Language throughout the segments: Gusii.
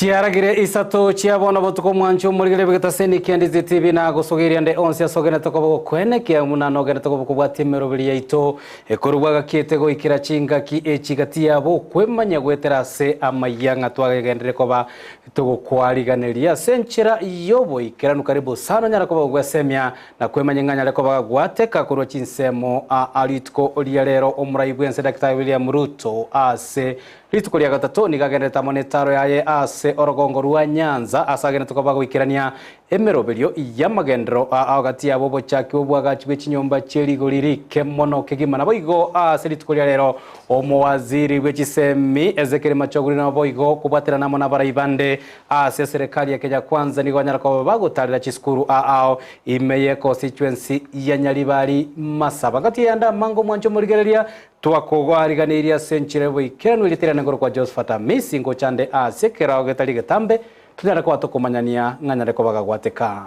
Chiaragire isato chia bono botuko mwanche omorigere bw'egetaseni kia Ndizi TV na gosogeria nde onsi ase ogenete koba gokwenekia buna nogenete koba kobwatia emeroberi yaito ekorubwa gakiete goikera chingaki echi gati yabo okwemanya goetera ase amayia ng'a twagenderere koba Togokwariganeria ase enchera y'oboikeranu karibu sana onyare koba ogwesemia na kwemanya ng'a anyare koba gagwateka korwa chinsemo aa rituko ria rero omorai bw'ense Daktari William Ruto ase rituko ria gatato nigo agenderete amo netaro yaye ase orogongo rwa Nyanza ase agenderete koba goikerania Emeroberio y'amagenderero aa gati yabo obochaki bw'oboagachi bwe chinyomba chie rigori rike mono kegima. Naboigo ase rituko ria rero omowaziri bwe chisemi Ezekiel Machoguri naboigo kobwaterana amo nabarai bande ase eserekari ya Kenya Kwanza nigo banyara koba bagotarera chisukuru aao ime ye constituency ya Nyaribari Masaba. Gati yande amange omwancho omorigereria twakogoariganeirie ase enchera y'oboikeranu erieta riane nkorokwa Josephat Amisi ngochande ase ekerao getari getambe Tonyare koba tokomanyania ng'a nyare koba gagwateka.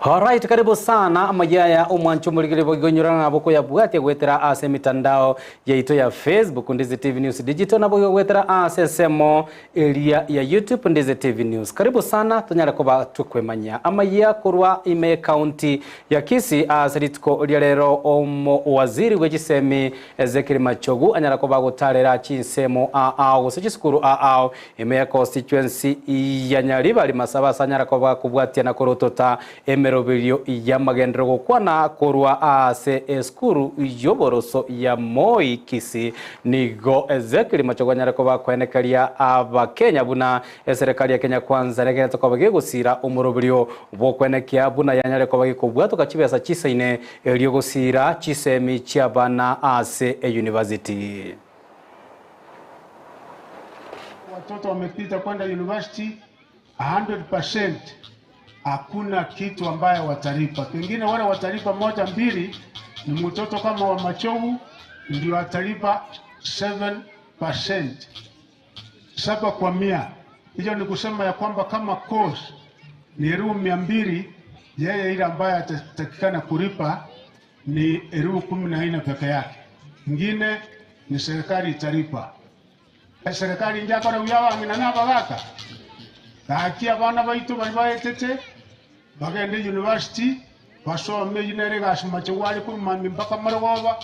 Alright, karibu sana amayaya omwancho omorigeri boigonyora nabo koyabwatia goetera ase emitandao yaito ya Facebook Ndizi TV News Digital nabo goetera ase ensemo Eria ya YouTube Ndizi TV News. Karibu sana tonyare koba tokwemanyia amayia korwa ime y'ecounty ya Kisii ase rituko ria rero omowaziri bwe chisemi Ezekiel Machogu anyara koba agotarera chinsemo aao gose chisukuru aao ime ya constituency ya Nyaribari Masaba ase anyara koba akobwatia na korotota emeroberio y'amagenderero gokwana korwa aase esukuru y'oboroso ya Moi Kisii. Nigo Ezekiel Machogu anyare koba akoenekeria Abakenya buna eserekari ya Kenya Kwanza negenete koba gegosira omoroberio bw'okwenekia buna yanyare koba gekobwatoka chibesa chisaine erio gosira chisemi chi'abana ase eyunivasiti. Watoto wamepita kwenda university 100% hakuna kitu ambaye watalipa. Pengine wale watalipa moja mbili ni mtoto kama wa Machogu ndio atalipa 7%, 7%. Hiyo ni kusema ya kwamba kama course ni 200,000, yeye ile ambaye atatakikana kulipa ni 14,000 peke yake, ingine ni serikali italipa. Eserekari njakore buya abang'ina na abagaka, gaki abana baito baria baetete bagende university basome, eyio nere egasi mache gware korwa mambia mpaka marogoba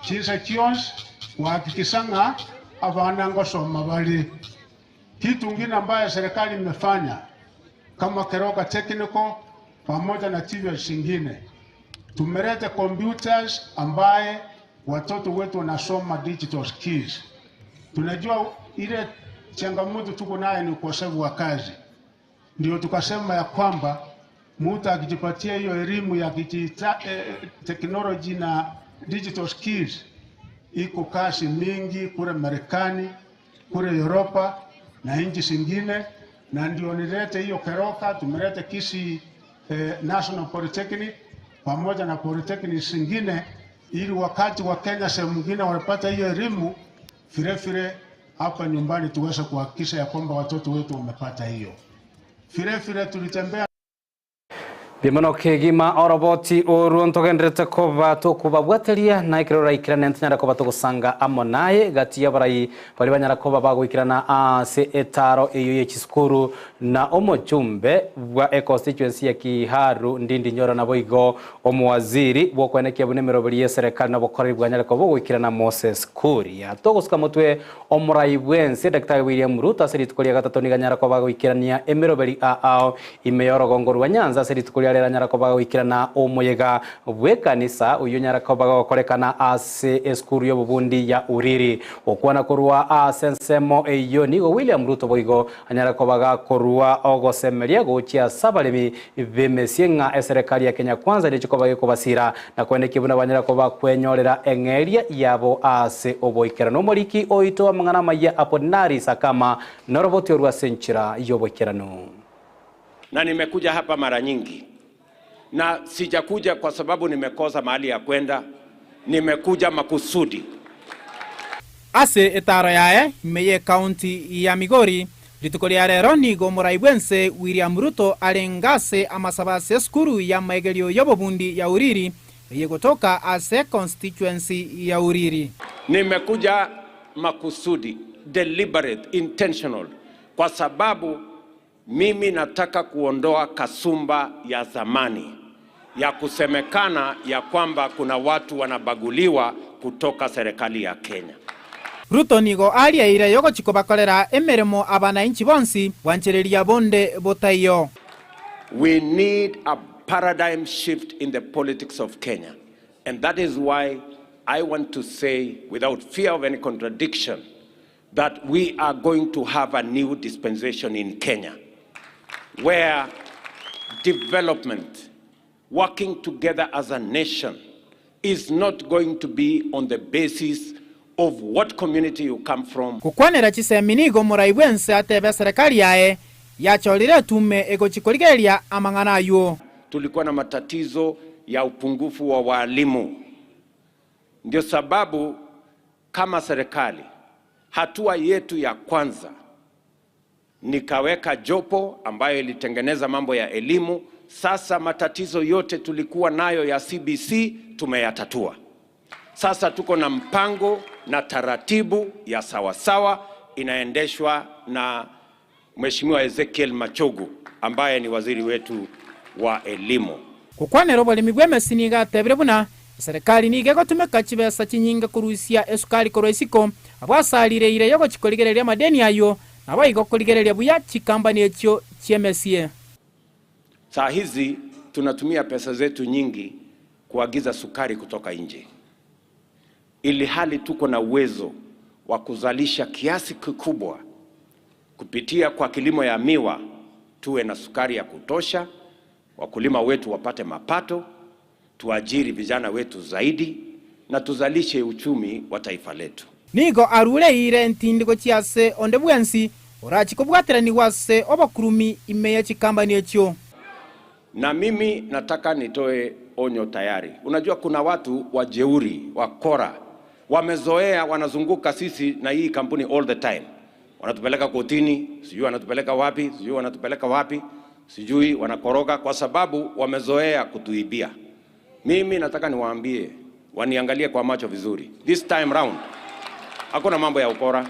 chinsa chionsi gohakikisha ng'a abana ngosoma bare. Kitu ngine ambayo serikali imefanya kama Keroka Technical pamoja na TVET zingine, tumeleta computers ambaye watoto wetu wanasoma digital skills. Tunajua ile changamoto tuko nayo ni ukosefu wa kazi, ndio tukasema ya kwamba mtu akijipatia hiyo elimu ya kijita, eh, technology na digital skills, iko kazi mingi kule Marekani, kule Europa na nchi zingine, na ndio nilete hiyo Keroka, tumelete Kisii eh, National Polytechnic pamoja na polytechnic zingine, ili wakati wa Kenya sehemu nyingine wanapata hiyo elimu, vile vile hapa nyumbani tuweze kuhakikisha ya kwamba watoto wetu wamepata hiyo. Vile vile tulitembea Mbuya kegima oroboti oruo ntogenderete koba tokobabwateria na ekero oraikerane ntonyara koba togosanga amo naye gati y'abarai baria banyara koba bagoikerana ase etaro eyo ye chisukuru na omochumbe bwa econstituency ya Kiharu Ndindi Nyoro naboigo omowaziri bw'okwenekia buna emeroberi y'eserekari na obokoreri bwanyare koba ogoikerana Moses Kuria. Togosuka motwe omorai bw'ense Daktari William Ruto ase rituko ria gatato nigo anyara koba agoikerania emeroberi aao ime y'orogongo rwa Nyanza ase rituko ria rero anyara koba agoikerana omoyega bw'ekanisa oyio onyara koba gokorekana ase esukuru y'obobundi ya Uriri. Gokwana korwa ase ensemo eyio nigo William Ruto boigo Anyare koba gakorua ogosemeria gochia ase abaremi b'emesie ng'a eserekari ya Kenya Kwanza neche koba gekobasira, na koenekia buna banyare koba kwenyorera eng'eria yabo ase oboikeranu. Omoriki oito amang'ana amayia Apolinari Sakama noroboti orwo ase enchera y'oboikeranu. Na nimekuja hapa mara nyingi na sijakuja kwa sababu nimekosa mahali ya kwenda, nimekuja makusudi. Ase etaaro yaye ime y'ecounty ya Migori. Rituko ria rero nigo omorai bw'ense William Ruto arenge ase amasabo ase esukuru y'amaegerio y'obobundi ya Uriri eye gotoka ase constituency ya Uriri. Nimekuja makusudi, deliberate, intentional, kwa sababu mimi nataka kuondoa kasumba ya zamani ya kusemekana ya kwamba kuna watu wanabaguliwa kutoka serikali ya Kenya. Ruto nigo aria eira y'ogochia kobakorera emeremo abanainchi bonsi gwanchereria bonde botaiyo. We need a paradigm shift in the politics of Kenya. And that is why I want to say, without fear of any contradiction, that we are going to have a new dispensation in Kenya, where development, working together as a nation, is not going to be on the basis of what community you come from. Gokwanera chisemi nigo omorai bw'ense atebe eserekari yaye yachorire etume egochia korigereria amang'ana ayio. Tulikuwa na matatizo ya upungufu wa walimu. Ndio sababu kama serikali, hatua yetu ya kwanza nikaweka jopo ambayo ilitengeneza mambo ya elimu. Sasa matatizo yote tulikuwa nayo ya CBC tumeyatatua. Sasa tuko na mpango na taratibu ya sawasawa inaendeshwa na Mheshimiwa Ezekiel Machogu ambaye ni waziri wetu wa elimu. Gokwanera oboremi bw'emesi nigo atebire buna eserekari nigo egotumeka chibesa chinyinge korusia esukari korwa isiko, abwo asarire eira y'ogochia korigereria amadeni ayio, naboigo korigereria buya chikambani echio chi'emesie. Saa hizi tunatumia pesa zetu nyingi kuagiza sukari kutoka nje, ili hali tuko na uwezo wa kuzalisha kiasi kikubwa kupitia kwa kilimo ya miwa, tuwe na sukari ya kutosha, wakulima wetu wapate mapato, tuajiri vijana wetu zaidi na tuzalishe uchumi wa taifa letu. Nigo arure eira entindi gochia ase onde bwensi orachie kobwateranigwa ase obokurumi ime ye chikambani echio. Na mimi nataka nitoe onyo tayari. Unajua kuna watu wajeuri, wakora, wamezoea wanazunguka sisi na hii kampuni all the time. Wanatupeleka kotini, sijui wanatupeleka wapi, sijui wanatupeleka wapi, sijui wanakoroga kwa sababu wamezoea kutuibia. Mimi nataka niwaambie, waniangalie kwa macho vizuri. This time round, hakuna mambo ya ukora.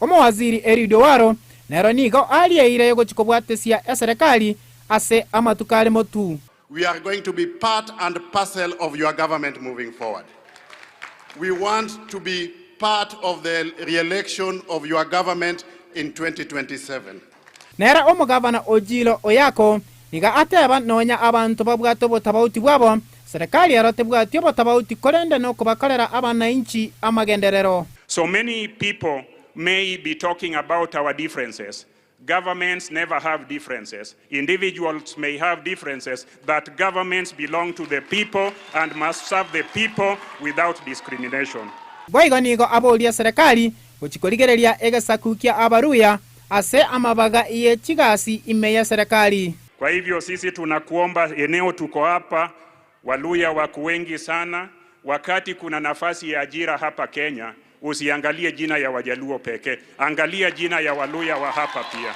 Omowaziri Eliud Owalo nero nigo arieire gochia kobwatesia eserekari ase amatuko are motu. We are going to be part and parcel of your government moving forward. We want to be part of the re-election of your government in 2027. Nere omogavana Ojilo Oyako nigo ateba nonya abanto babwate obotabauti bwabo, serikali ero tebwati obotabauti korende nokobakorera abanainchi amagenderero. So many people may be talking about our differences. Governments never have differences. Individuals may have differences, but governments belong to the people and must serve the people without discrimination. Boigo nigo aboria serikali gochia korigereria egesaku kia Abaruya ase amabaga ye chigasi ime ya serikali. Kwa hivyo sisi tunakuomba, eneo tuko hapa, Waluya wako wengi sana. Wakati kuna nafasi ya ajira hapa Kenya, usiangalie jina ya Wajaluo pekee, angalia jina ya Waluya wa hapa pia.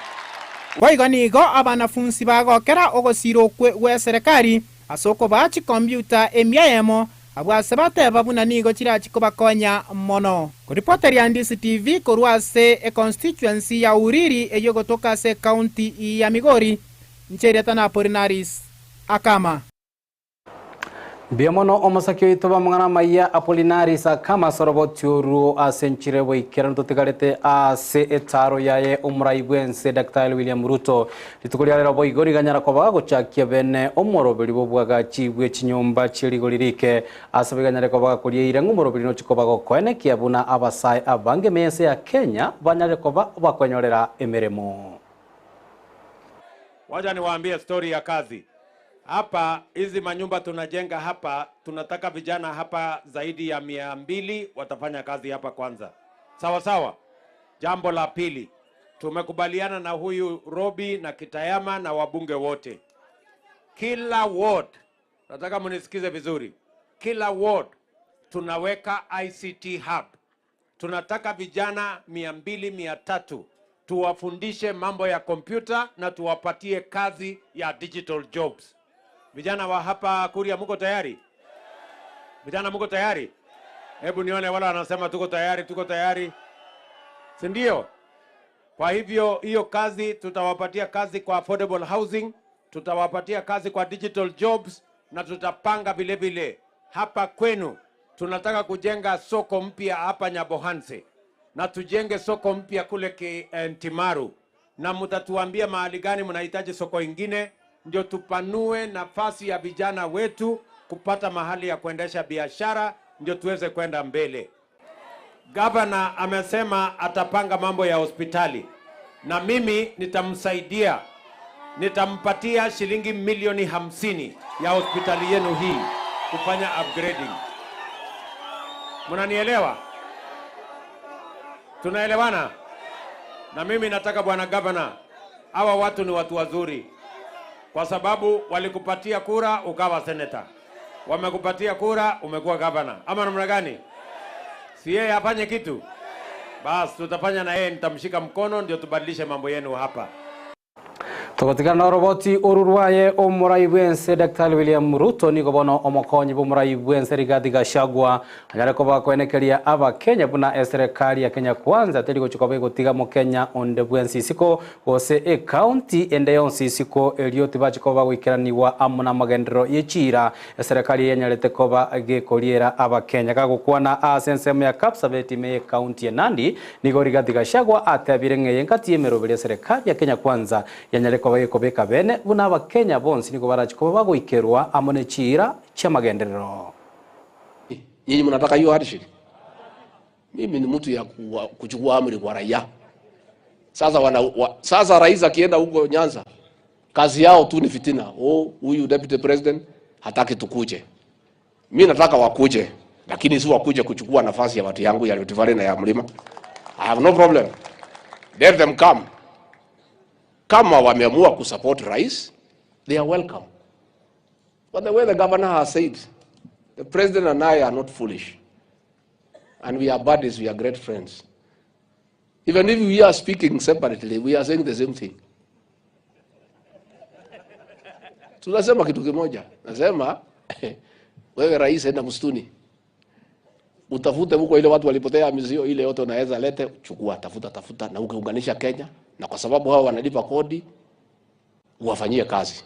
Boigo nigo abanafunsi bagokera ogosira okwe gwe serikali ase okobaa chikombyuta emia eyemo abwo ase bateba buna nigo chirachi kobakonya mono. Koripoteria Ndisi TV korwa ase econstituency ya Uriri eyio egotoka ase ecounty ya Migori, inche erieta na Apolinaris Akama. Mbuya mono omosaki oito bw'amang'ana amaya Apolinaris Akama ase oroboti oruo ase enchera y'oboikeranu totigarete ase etaro yaye omorai bw'ense Daktari William Ruto. Rituko ria rero boigo riganyara koba gochakia bene omoroberi bw'obwagachi bwe chinyomba chie rigori rike ase biganyare koba gakoria eira ng'a omoroberi nochi koba gokoenekia buna abasae abange ime y'ense ya Kenya banyare koba bakwenyorera emeremo. Wacha niwaambie story ya kazi. Hapa hizi manyumba tunajenga hapa, tunataka vijana hapa zaidi ya 200 watafanya kazi hapa kwanza. Sawa sawa. Jambo la pili, tumekubaliana na huyu Robi na Kitayama na wabunge wote. Kila ward, nataka mnisikize vizuri. Kila ward tunaweka ICT hub. Tunataka vijana mia mbili, mia tatu tuwafundishe mambo ya kompyuta na tuwapatie kazi ya digital jobs. Vijana wa hapa Kuria, muko tayari? Vijana muko tayari? Hebu nione wale wanasema tuko tayari, tuko tayari, si ndio? Kwa hivyo hiyo kazi tutawapatia kazi kwa affordable housing, tutawapatia kazi kwa digital jobs na tutapanga vile vile hapa kwenu. Tunataka kujenga soko mpya hapa Nyabohanse na tujenge soko mpya kule Ntimaru, na mtatuambia mahali gani mnahitaji soko ingine, ndio tupanue nafasi ya vijana wetu kupata mahali ya kuendesha biashara, ndio tuweze kwenda mbele. Gavana amesema atapanga mambo ya hospitali na mimi nitamsaidia, nitampatia shilingi milioni 50 ya hospitali yenu hii kufanya upgrading. Mnanielewa? Tunaelewana? Na mimi nataka bwana gavana, hawa watu ni watu wazuri, kwa sababu walikupatia kura ukawa seneta, wamekupatia kura umekuwa gavana, ama namna gani? Si yeye afanye kitu? Basi tutafanya na yeye, nitamshika mkono ndio tubadilishe mambo yenu hapa. Togotigana na oroboti oru rwaye omorai bwense Daktari William Ruto nigo bono omokonyi bw'omorai bwense Rigathi Gachagua anyare koba kwenekeria abakenya buna eserikali ya Kenya Kwanza teri gochika gotiga mokenya onde bwense isiko gose ekaunti ende yonsi isiko erio tibachikoba goikeraniwa amo na magenderero yechira eserikali yenyarete koba gekoriera abakenya gagokwana ase ensemo ya Kapsabet ime ekaunti ya Nandi nigo Rigathi Gachagua atebire ng'eye nkati y'emeroberi eserikali ya Kenya Kwanza yanyare koba gekobeka bene buna abakenya bonsi nigo barachikoba bagoikerwa amo ne chira chia magenderero. Nyinyi mnataka hiyo handshake? Mimi ni mtu ya kuchukua amri kwa raia. Sasa sasa rais akienda huko Nyanza, kazi yao tu ni fitina. Oh, huyu deputy president hataki tukuje. Mimi nataka wakuje, lakini si wakuje kuchukua nafasi ya watu yangu ya Rift Valley na ya Mlima. I have no problem. Let them come. Kama wameamua kusupport rais, they are welcome. But the way the governor has said, the president and I are not foolish. And we are buddies, we are great friends. Even if we are speaking separately, we are saying the same thing. Tunasema kitu kimoja. Nasema, wewe rais enda msituni. Utafute huko ile watu walipotea mizio ile yote unaweza lete, chukua, tafuta, tafuta na ukiunganisha Kenya, na kwa sababu hao wanalipa kodi, uwafanyie kazi.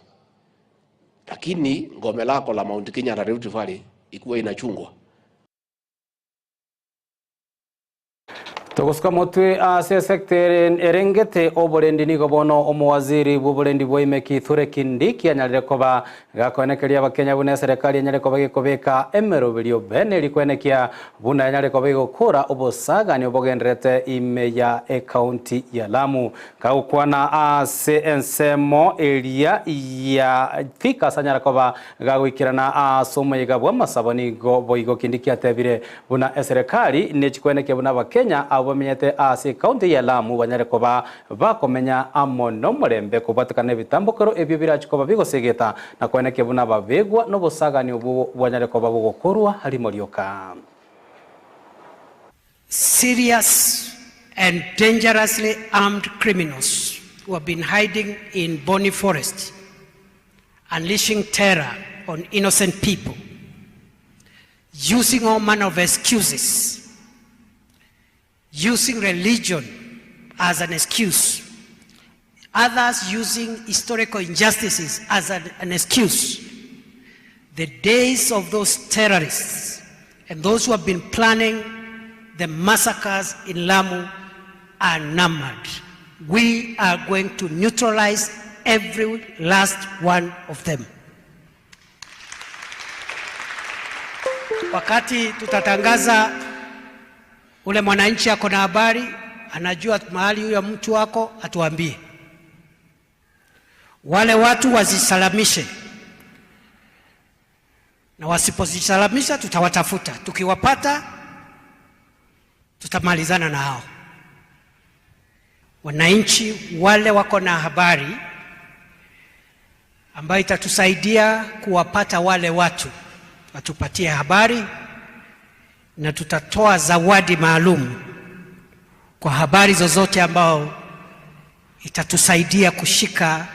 Lakini ngome lako la Mount Kenya na Rift Valley ikuwa inachungwa. Togosuka motwe ase sector erengete oborendi nigo bono omowaziri bw'oborendi bwa Kithure Kindiki anyarire koba gakwenekeria abakenya buna eserikali enyare koba gekobeka emeroberio bene erikwenekia buna enyare koba egokora obosagani obogenderete ime ya ekaunti ya Lamu gagokwana ase ensemo eria ya Thika ase anyara koba gagoikerana ase omoyega bwa amasabo nigo boigo Kindiki atebire buna eserikali nechikwenekia buna abakenya abo bamenyete ase ekaunti ya Lamu banyare koba bakomenya amo nomorembe kobatikana ebitambokero ebio birachikoba bigosegeta na kwenekia buna babegwa nobosagani obu bwanyare koba bogokorwa harimo rioka. Serious and dangerously armed criminals who have been hiding in Boni Forest, unleashing terror on innocent people, using all manner of excuses, using religion as an excuse, others using historical injustices as an excuse. The days of those terrorists and those who have been planning the massacres in Lamu are numbered. We are going to neutralize every last one of them. Wakati tutatangaza ule mwananchi ako na habari, anajua mahali huyo mtu wako, atuambie. Wale watu wazisalamishe, na wasipozisalamisha tutawatafuta. Tukiwapata tutamalizana na hao. Wananchi wale wako na habari ambayo itatusaidia kuwapata wale watu, watupatie habari na tutatoa zawadi maalum kwa habari zozote ambao Itatusaidia kushika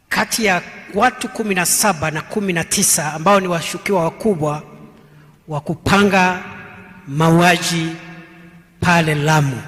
kati ya watu 17 na 19 ambao ni washukiwa wakubwa wa kupanga mauaji pale Lamu.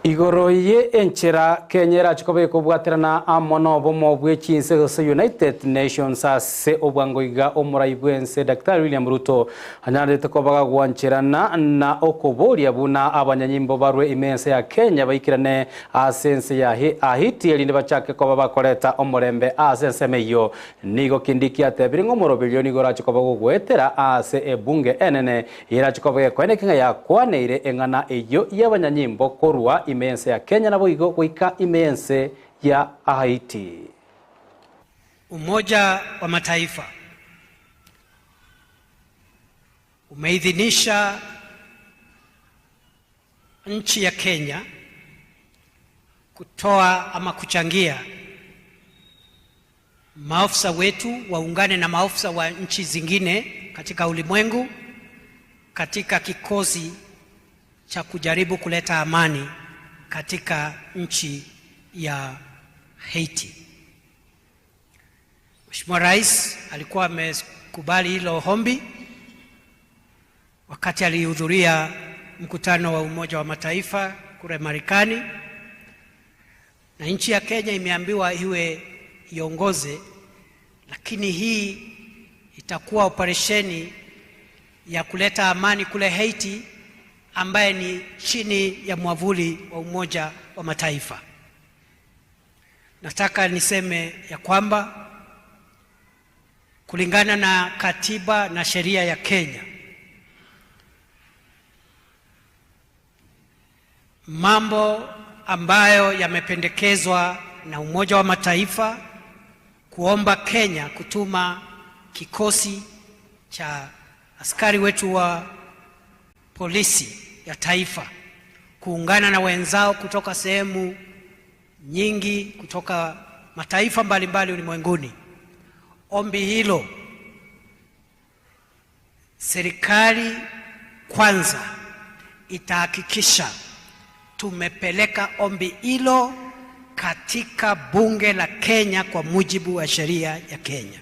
Igoro ye enchera Kenya erache koba ekobwaterana amo nobomo bwe chinse gose United Nations ase obwango iga omorai bwense Daktari William Ruto anyarete koba gagwancherana na okoboria buna abanyanyimbo barwe ime ense ya Kenya baikirane ase ense ya Haiti erinde bachake koba bakoreta omorembe ase ensemo eyio. Nigo Kindiki atebire ng'a omoroberio nigo orache koba gogoetera ase ebunge enene Erache koba gekoeneki ng'a yakwaneire eng'ana eyio y'abanyanyimbo korwa ime y'ense ya Kenya naboigo goika ime y'ense ya Haiti. Umoja wa Mataifa umeidhinisha nchi ya Kenya kutoa ama kuchangia maafisa wetu waungane na maafisa wa nchi zingine katika ulimwengu katika kikosi cha kujaribu kuleta amani katika nchi ya Haiti. Mheshimiwa Rais alikuwa amekubali hilo ombi wakati alihudhuria mkutano wa Umoja wa Mataifa kule Marekani, na nchi ya Kenya imeambiwa iwe iongoze, lakini hii itakuwa operesheni ya kuleta amani kule Haiti ambaye ni chini ya mwavuli wa Umoja wa Mataifa. Nataka niseme ya kwamba kulingana na katiba na sheria ya Kenya, mambo ambayo yamependekezwa na Umoja wa Mataifa kuomba Kenya kutuma kikosi cha askari wetu wa polisi ya taifa kuungana na wenzao kutoka sehemu nyingi kutoka mataifa mbalimbali ulimwenguni. Ombi hilo serikali kwanza itahakikisha tumepeleka ombi hilo katika bunge la Kenya kwa mujibu wa sheria ya Kenya.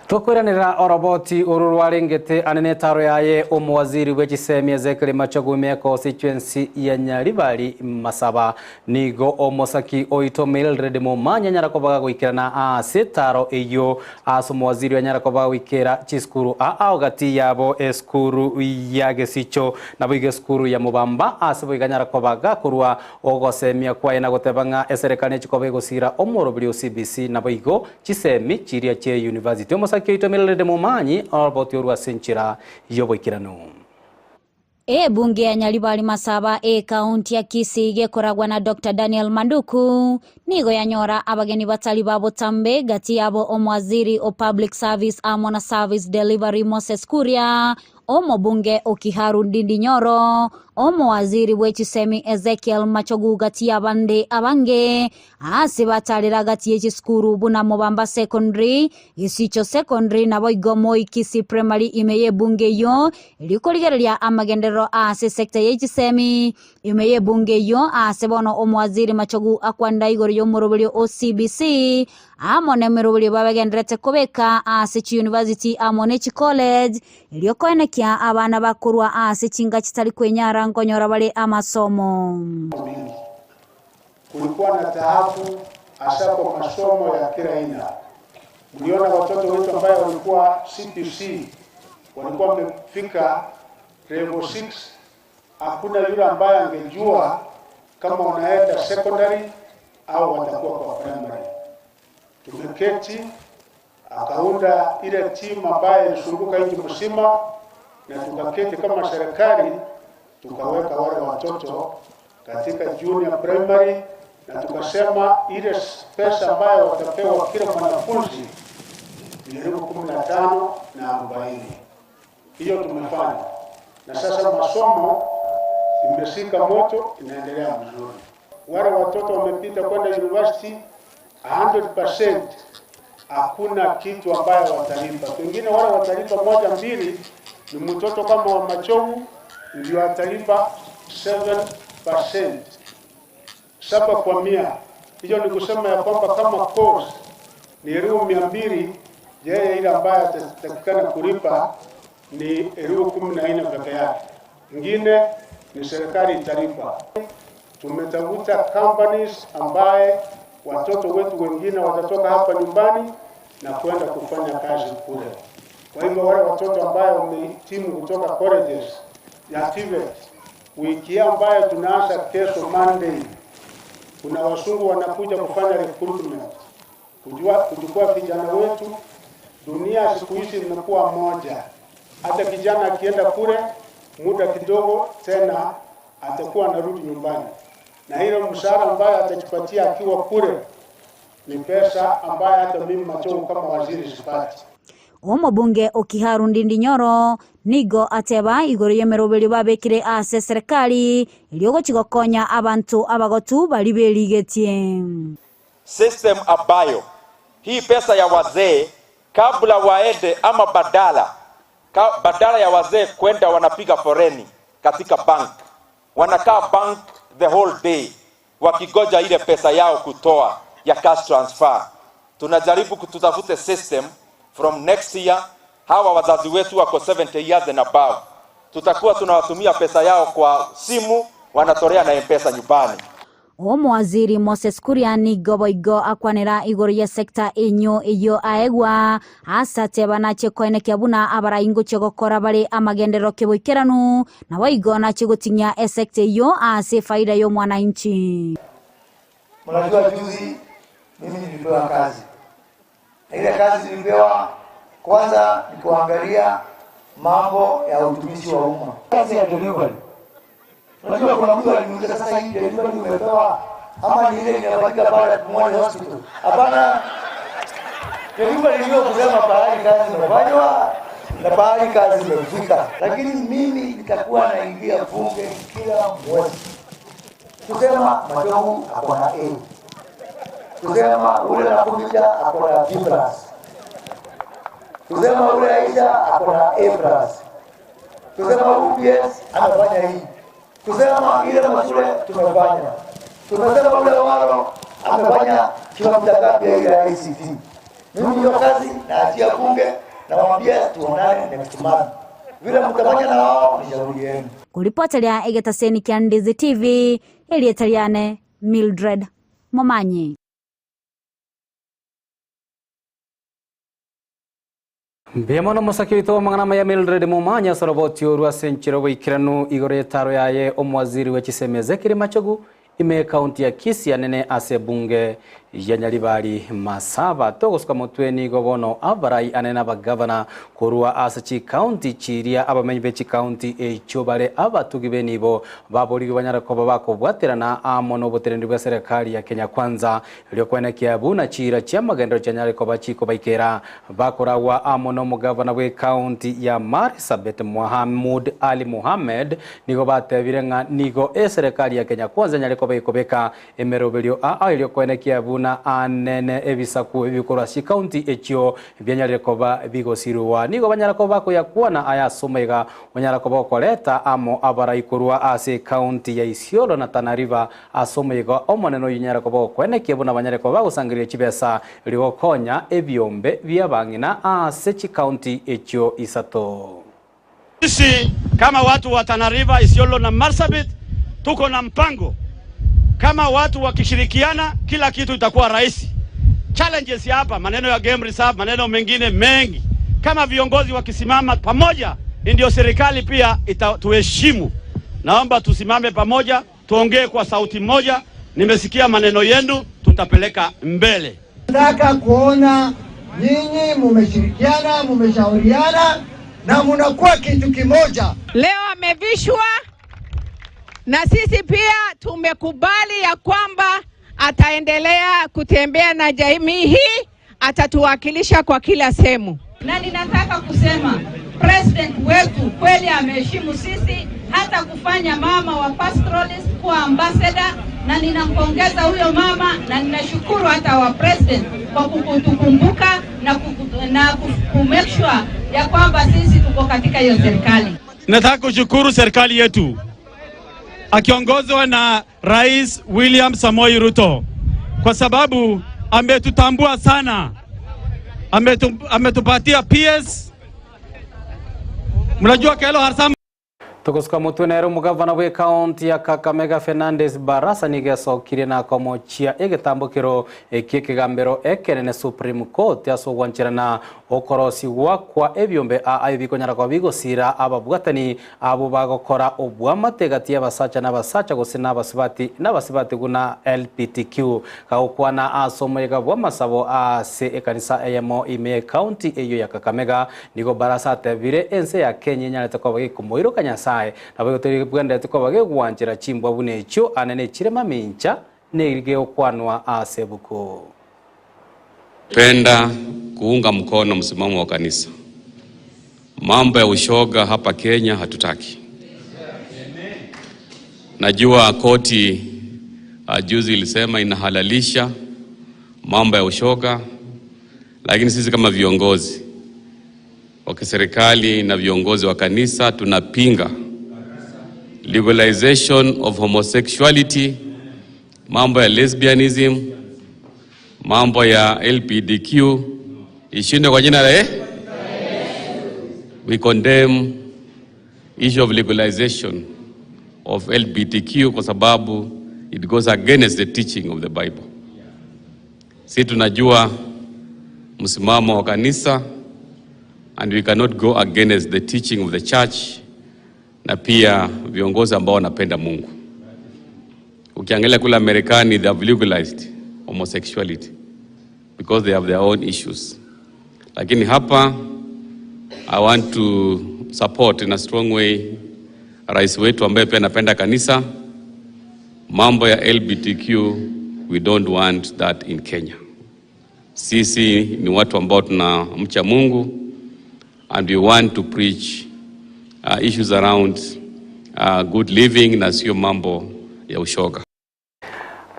Tokoiranera oroboti oru rwarengete anene etaro yaye omowaziri bwe chisemi Ezekiel Machogu ime constituency ya Nyaribari Masaba nigo omosaki oito Mildred Momanya anyara kobaga goikerana ase etaro eyio ase omowaziri anyara kobaga goikera chisukuru aa gati yabo esukuru ya Gesicho nabo iga esukuru ya Mobamba ase boiga anyara kobaga korwa ogosemia kwaye na goteba ng'a eserekari nechikoba egosira omoroberi o CBC nabo igo chisemi chiria chia university. Omosaki oito Mildred Momanyi oroboti orwa ase enchera y'oboikeranu. Ebunge ya Nyaribari Masaba ekaunti ya Kisii gekoragwa na Dr Daniel Manduku nigo yanyora abageni batari ba botambe gati yabo omwaziri o Public Service amo na Service Delivery Moses Kuria, omobunge o Kiharu Ndindi Nyoro, omowaziri bwe chisemi Ezekiel Machogu gati y'abande abange ase batarera gati y'echisukuru buna Mobamba Secondary, Gesicho Secondary nabo igo Moi Kisii Primary ime y'ebunge eyo erikorigereria amagenderero ase sector y'echisemi ime y'ebunge eyo ase bono omowaziri Machogu akwanda igoro y'omoroberio o CBC amo nemeroberio babegenderete kobeka ase chiuniversity amo ne chicollege eriokoenekia abana bakorwa ase chinga chitari kwenyara nkonyora bare amasomo. Kulikuwa na taabu hasa kwa masomo ya kila aina. Mliona watoto wetu ambayo walikuwa CPC walikuwa wamefika level 6, hakuna yule ambaye angejua kama wanaenda secondary au watakuwa kwa primary. Tumeketi akaunda ile timu ambayo ilizunguka nchi mzima, na tukaketi kama serikali tukaweka wale watoto katika junior primary, na tukasema ile pesa ambayo watapewa kila mwanafunzi ni elfu kumi na tano na arobaini. Hiyo tumefanya, na sasa masomo imeshika moto, inaendelea mzuri. Wale watoto wamepita kwenda university 100%, hakuna kitu ambayo watalipa. Pengine wale watalipa moja mbili, ni mtoto kama wa Machogu ndio atalipa 7%. Saba kwa mia. Hiyo ni kusema ya kwamba kama course ni elfu 200, yeye ile ambayo atatakikana kulipa ni 14,000 peke yake, ingine ni serikali italipa. Tumetafuta companies ambaye watoto wetu wengine watatoka hapa nyumbani na kwenda kufanya kazi kule. Kwa hivyo wale watoto ambayo wamehitimu kutoka colleges ya TVET, wiki ambayo tunaanza kesho Monday, kuna wasungu wanakuja kufanya recruitment, kujua kuchukua vijana wetu. Dunia siku hizi imekuwa moja, hata kijana akienda kule muda kidogo tena atakuwa anarudi nyumbani, na hilo mshahara ambayo atajipatia akiwa kule ni pesa ambayo hata mimi Machogu kama waziri sipati. Omobunge Okiharu Ndindi Nyoro nigo ateba igoro y'emeroberi babekire ase serikali eriogochi gokonya abantu abagotu bari berigetie. System ambayo hii pesa ya wazee kabla waende ama badala ya wazee kwenda wanapiga foreni katika bank, wanakaa bank the whole day wakigoja ile pesa yao kutoa ya cash transfer. Tunajaribu kututafute system from next year, hawa wazazi wetu wako 70 years and above, tutakuwa tunawatumia pesa yao kwa simu, wanatolea na M-Pesa nyumbani. Omwaziri Moses Kuria nigo boigo akwanera igoro ya sekta enyo eyo aegwa asa ateba nache koenekia buna abarai ngochia gokora bare amagenderero keboikeranu na boigo nache gotinya esekta eyo ase faida ya mwananchi. Mnajua juzi mimi nilipewa kazi, na ile kazi nilipewa kwanza ni kuangalia mambo ya utumishi wa umma, kazi ya delivery. Unajua kuna mtu aliniuliza, sasa hii delivery umepewa ama ni ile inafanyika pale Pumwani Hospital? Hapana, delivery ndio kusema pahali kazi imefanywa na pahali kazi imefika. Lakini mimi nitakuwa naingia bunge kila mwezi kusema Machogu ako na A, kusema ule Nakhumicha ako na B plus, kusema ule Aisha ako na A plus, kusema UPS amefanya hii, kusema ile mashule tumefanya, tumesema ule Waro amefanya kilomita ngapi ya ile ICT. Mimi hiyo kazi naachia bunge, namwambia tuonane next month. Vile mtafanya na wao ni shauri yenu. Kuripoteria egetaseni kia Ndizi TV, Elietariane Mildred Momanyi. Mbiamono mosaki witũ mang'ana maya Mildred Momanyi asoroboti oru ase enchera oboikeranu igoro etaro yaye omwaziri wa chisemi Ezekiel Machogu ime kaunti ya Kisii anene ase bunge ya Nyaribari Masaba togosuka motwe nigo bono abarai anene abagavana korwa ase chikaunti chiria abamenyi be chikaunti echio bare abatugi benibo baborigwe banyara koba bakobwaterana amo n'oboterendi bwa serikali ya Kenya Kwanza riokoenekia buna chira chia magendero chianyare koba chikobaikera bakoragwa amo n'omugavana bwe kaunti ya Marsabit Mohamud Ali Mohamed nigo batebire ng'a nigo eserikali ya Kenya Kwanza nyare koba ikobeka emeroberio aa eriokoenekia buna anene ebisaku ebikorwa chikaunti echio bianyarire koba bigosirwa nigo banyara koba koyakwana aya asomaiga banyara koba okoreta amo abaraikorwa ase kaunti ya Isiolo na Tana River asomaiga omonene oyo nyara koba okwenekia buna banyare koba bagosangereria chibesa rigokonya ebiombe bia bang'ina ase chikaunti echio isato. Sisi kama watu wa Tana River, Isiolo na Marsabit tuko na mpango. Kama watu wakishirikiana, kila kitu itakuwa rahisi. Challenges ya hapa, maneno ya game reserve, maneno mengine mengi, kama viongozi wakisimama pamoja, ndio serikali pia itatuheshimu. Naomba tusimame pamoja, tuongee kwa sauti moja. Nimesikia maneno yenu, tutapeleka mbele. Nataka kuona nyinyi mumeshirikiana, mumeshauriana na munakuwa kitu kimoja. Leo amevishwa na sisi pia tumekubali ya kwamba ataendelea kutembea na jamii hii, atatuwakilisha kwa kila sehemu. Na ninataka kusema president wetu kweli ameheshimu sisi, hata kufanya mama wa pastoralist kuwa ambassador, na ninampongeza huyo mama na ninashukuru hata wa president kwa kutukumbuka na ku make sure ya kwamba sisi tuko katika hiyo serikali. Nataka kushukuru serikali yetu. akiongozwa na Rais William Samoei Ruto kwa sababu ametutambua sana, ametupatia PS. Mnajua Kelo Harsama Togosuka motwe nere omogavana bwe ekaunti ya Kakamega Fernandes Barasa nigo esokirie na komochia egetambokero ekie ekegambero ekenene Supreme Court ase ogwancherana okorosigwa kwa ebiombe aa ebikonyara koba bigosira ababwatani abwo bagokora obwamate gati y'abasacha na abasacha gose na abasubati na abasubati buna LBTQ. Gagokwana ase omoyega bw'amasabo ase ekanisa eyemo ime y'ecounty eyio ya Kakamega, nigo Barasa atebire ense ya Kenya enyarete koba gekomoiroka Nyasae, naboigo tebwenereti koba gegwanchera chimbwa buna echio ane nechire mamincha nerigegokwanwa ase ebuku. Penda kuunga mkono msimamo wa kanisa. Mambo ya ushoga hapa Kenya hatutaki. Najua koti juzi ilisema inahalalisha mambo ya ushoga, lakini sisi kama viongozi wa kiserikali na viongozi wa kanisa tunapinga legalization of homosexuality, mambo ya lesbianism, mambo ya LGBTQ ishindwe kwa jina la eh? We condemn issue of legalization of LGBTQ kwa sababu it goes against the teaching of the Bible. Si tunajua msimamo wa kanisa and we cannot go against the teaching of the church, na pia viongozi ambao wanapenda Mungu. Ukiangalia kule Marekani, they have legalized homosexuality because they have their own issues. Lakini hapa I want to support in a strong way rais wetu ambaye pia anapenda kanisa. Mambo ya LGBTQ, we don't want that in Kenya. Sisi ni watu ambao tunamcha Mungu and we want to preach issues around good living na sio mambo ya ushoga.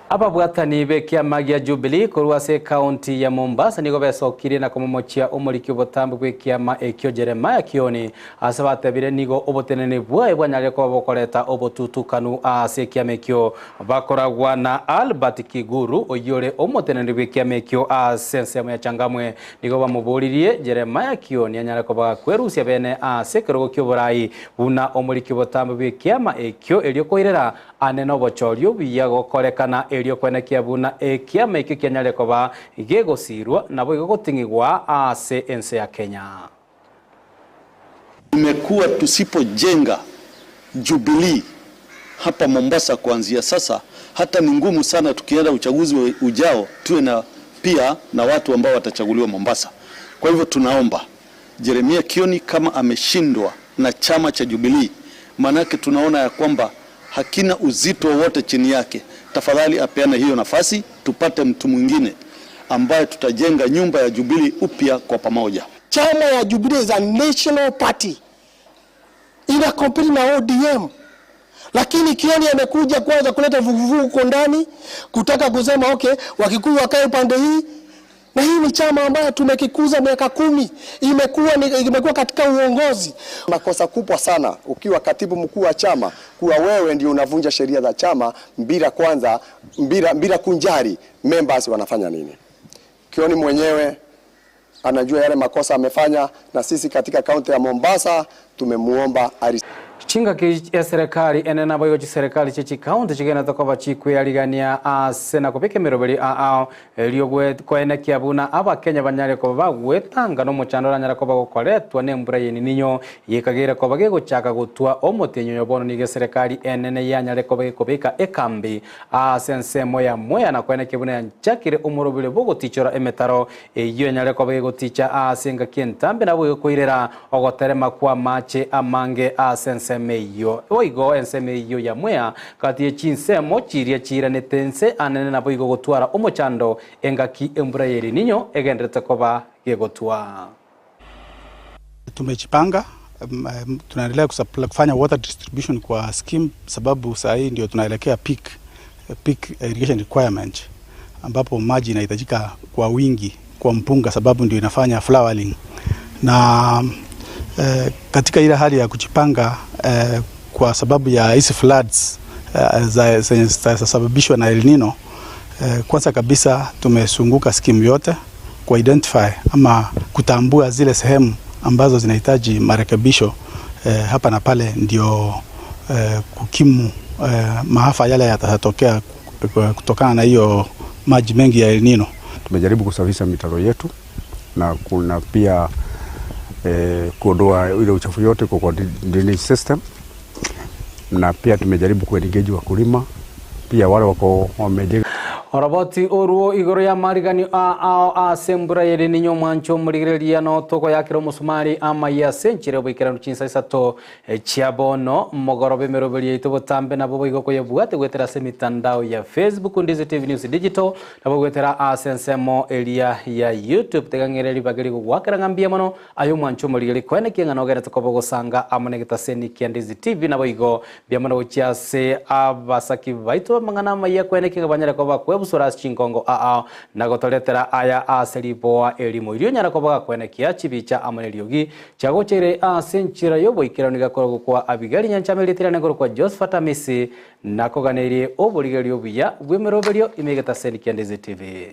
Ababwatani b'ekiama gia Jubilee korwa ase ekaunti ya Mombasa nigo besokirie na komomochia omoriki obotambe bw'ekiama ekio Jeremiah Kioni ase batebire nigo obotenene bwaye bwanyarire koba bokoreta obotutukanu ase ekiama ekio bakoragwa na Albert Kiguru oyore omoteneneri bw'ekiama ekio ase ensemo ya Changamwe nigo bamoboririe Jeremiah Kioni anyare koba kwerusia bene ase ekerogo ki'oborai buna omoriki obotambe bw'ekiama ekio erio koirera ane nobochorio buya gokorekana erio kwenekia buna ekiama ekio kianyare koba gegosirwa nabo igo goting'igwa ase ense ya Kenya. Tumekuwa tusipojenga Jubilee hapa Mombasa kuanzia sasa, hata ni ngumu sana tukienda uchaguzi ujao tuwe na pia na watu ambao watachaguliwa Mombasa. Kwa hivyo tunaomba Jeremiah Kioni kama ameshindwa na chama cha Jubilee, maanake tunaona ya kwamba hakina uzito wowote chini yake, tafadhali apeane hiyo nafasi tupate mtu mwingine ambaye tutajenga nyumba ya Jubilee upya kwa pamoja. Chama ya Jubilee is a national party, ina compete na ODM, lakini Kioni amekuja kwanza kuleta vuguvugu huko ndani, kutaka kusema okay, Wakikuyu wakae upande hii, na hii ni chama ambayo tumekikuza miaka 10, imekuwa katika uongozi. Makosa kubwa sana ukiwa katibu mkuu wa chama kuwa wewe ndio unavunja sheria za chama bila kwanza, bila kunjari members wanafanya nini. Kioni mwenyewe anajua yale makosa amefanya, na sisi katika kaunti ya Mombasa tumemuomba ari Chinga ki ya serikali ene nabo igo chiserikali che chikaunti chigena tokoba chikweyarigania ase na kobeka emeroberi ao erio koenekia buna abakenya banyare koba bagwetanga nomochando oranyare koba gokoretwa na embura ye ninyo yekagere koba gegochaka gotwa omotenyo bono nigo eserikali enene yanyare koba gekobeka ekambi ase ensemo ya Mwea na koenekia buna yanchakire omoroberi bogotichora emetaro eyio enyare koba gegoticha ase engaki entambe nabo egokoirera ogoterema kwa amache amange ase ensemo eyo oigo ensemo eyo ya Mwea kati chinsemo chiria chiranete ense anene nabo igo gotwara omochando engaki embura ya El Nino egenderete koba gegotwa. Tumejipanga, tunaendelea kufanya water distribution kwa scheme, sababu saa hii ndio tunaelekea peak irrigation requirement ambapo maji inahitajika kwa wingi kwa mpunga, sababu ndio inafanya flowering. Na katika ile hali ya kujipanga kwa sababu ya hizi floods zenye zitasababishwa na El Nino. Kwanza kabisa tumesunguka skimu yote ku identify ama kutambua zile sehemu ambazo zinahitaji marekebisho hapa na pale, ndio kukimu maafa yale yatatokea kutokana na hiyo maji mengi ya El Nino. Tumejaribu kusafisha mitaro yetu na kuna pia kuondoa ile uchafu yote kwa drainage system, na pia tumejaribu kuengage wakulima pia wale wako wamejenga Oroboti oruo igoro ya mariganio a ao ase embura ere ninyo omwancho omorigereria no togoyakera omosumari amaiya ase enchera oboikeranu chinsa isato chia bono mogoroba emeroberi yaito botambe nabo boigo koyebwate gwetera ase emitandao ya Facebook Ndizi TV News Digital nabo gwetera ase ensemo eria ya YouTube tegang'ere ribaga rigogwakera ng'a mbuya mono aye omwancho omorigereria koenekia ng'a nogerete koba ogosanga amo na egetaseni kia Ndizi TV nabo igo Mbuya mono gochia ase abasaki baito b'amang'ana amaya kweneki ng'a banyare koba kwebusura ase chinkongo aa, na gotoretera aya ase riboa erimo. Erio onyare koba gakwenekia chibicha amo neriogi chiagocheire ase enchera y'oboikeranu igakorwa kwa Abigaili nyanchama erieta riane nkorokwa Josephat Amisi, nakoganeirie oborigereria obuya bw'emeroberio ime egetaseni kia Ndizi TV.